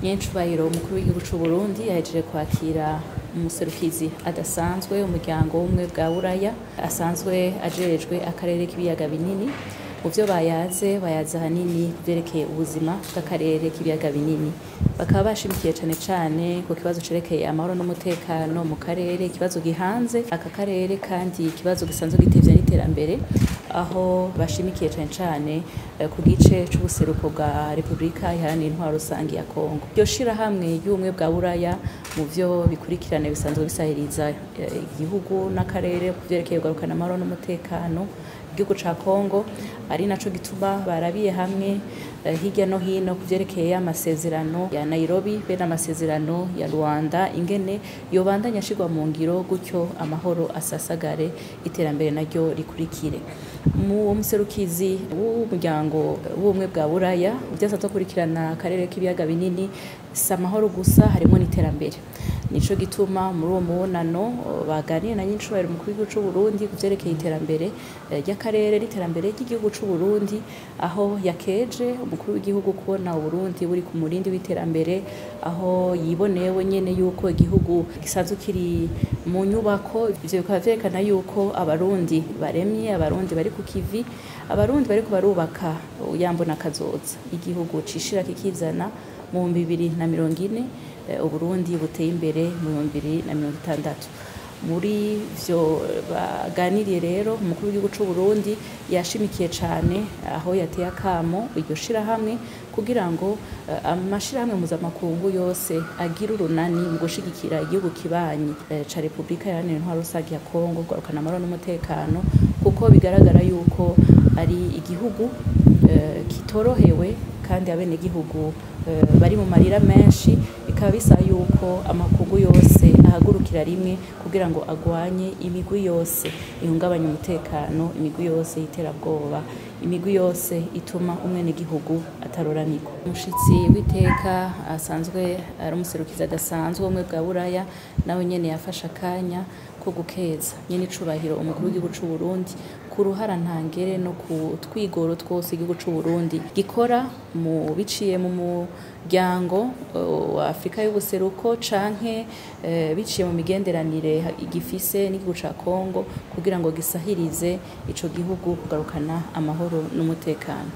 Nyencubahiro umukuru w'igihugu c'u Burundi yahejeje kwakira umuserukizi adasanzwe umuryango w'ubumwe bwa Buraya asanzwe ajejwe akarere k'ibiyaga binini. Mu vyo bayaze, bayaze ahanini kuvyerekeye ubuzima bw'akarere k'ibiyaga binini. Bakaba bashimikiye cane cane ku kibazo cerekeye amahoro n'umutekano mu karere, ikibazo gihanze aka karere kandi ikibazo gisanzwe gitevye n'iterambere, aho bashimikiye cane cane ku gice c'ubuseruko bwa Repubulika Iharanira Intwaro Rusangi ya Kongo. Iryo shirahamwe ry'ubumwe bwa Buraya mu vyo bikurikirane bisanzwe bisahiriza igihugu n'akarere ku vyerekeye kugarukana amahoro n'umutekano igihugu ca Kongo, ari naco gituma barabiye hamwe hirya no hino ku vyerekeye amasezerano ya Nairobi be n'amasezerano ya Rwanda, ingene yobandanya ashirwa mu ngiro gutyo amahoro asasagare, iterambere naryo rikurikire. Mu muserukizi w'umuryango w'ubumwe bwa Buraya ivyo akurikirana akarere k'ibiyaga binini si amahoro gusa, harimo n'iterambere. Nico gituma muri uwo mubonano baganiriye na nyincubahiro umukuru w'igihugu c'u Burundi ku vyerekeye iterambere ry'akarere n'iterambere ry'igihugu c'u Burundi, aho yakeje umukuru w'igihugu kubona Uburundi buri ku murindi w'iterambere, aho yiboneye we nyene yuko igihugu gisanzwe kiri mu nyubako. Ivyo bikaba vyerekana yuko Abarundi baremye, Abarundi bari ku kivi, Abarundi bariko barubaka yambona kazoza igihugu cishira kikizana mu 2040, Uburundi buteye imbere mu 2060. Muri vyo baganiriye rero, umukuru w'igihugu c'u Burundi yashimikiye cane aho yateye akamo iryo shirahamwe kugira ngo amashirahamwe mpuzamakungu yose agire urunani mu gushigikira igihugu kibanyi ca Repubulika Iharanira Intwaro Rusangi ya Kongo kugarukana amahoro n'umutekano, kuko bigaragara yuko ari igihugu kitorohewe kandi abenegihugu bari mu marira menshi. Bikaba bisaba yuko amakungu yose ahagurukira rimwe kugira ngo agwanye imigwi yose ihungabanya umutekano, imigwi yose y'iterabwoba, imigwi yose ituma umwenegihugu ataroranirwa. Umushitsi w'iteka asanzwe ari umuserukizi adasanzwe w'ubumwe bwa Buraya nawe nyene yafashe akanya ko gukeza nyene icubahiro umukuru w'igihugu c'u Burundi ku ruhara ntangere no ku twigoro twose igihugu c'u Burundi gikora mu biciye mu muryango wa Afrika y'ubuseruko canke biciye mu migenderanire igifise n'igihugu ca Kongo kugira ngo gisahirize ico gihugu kugarukana amahoro n'umutekano.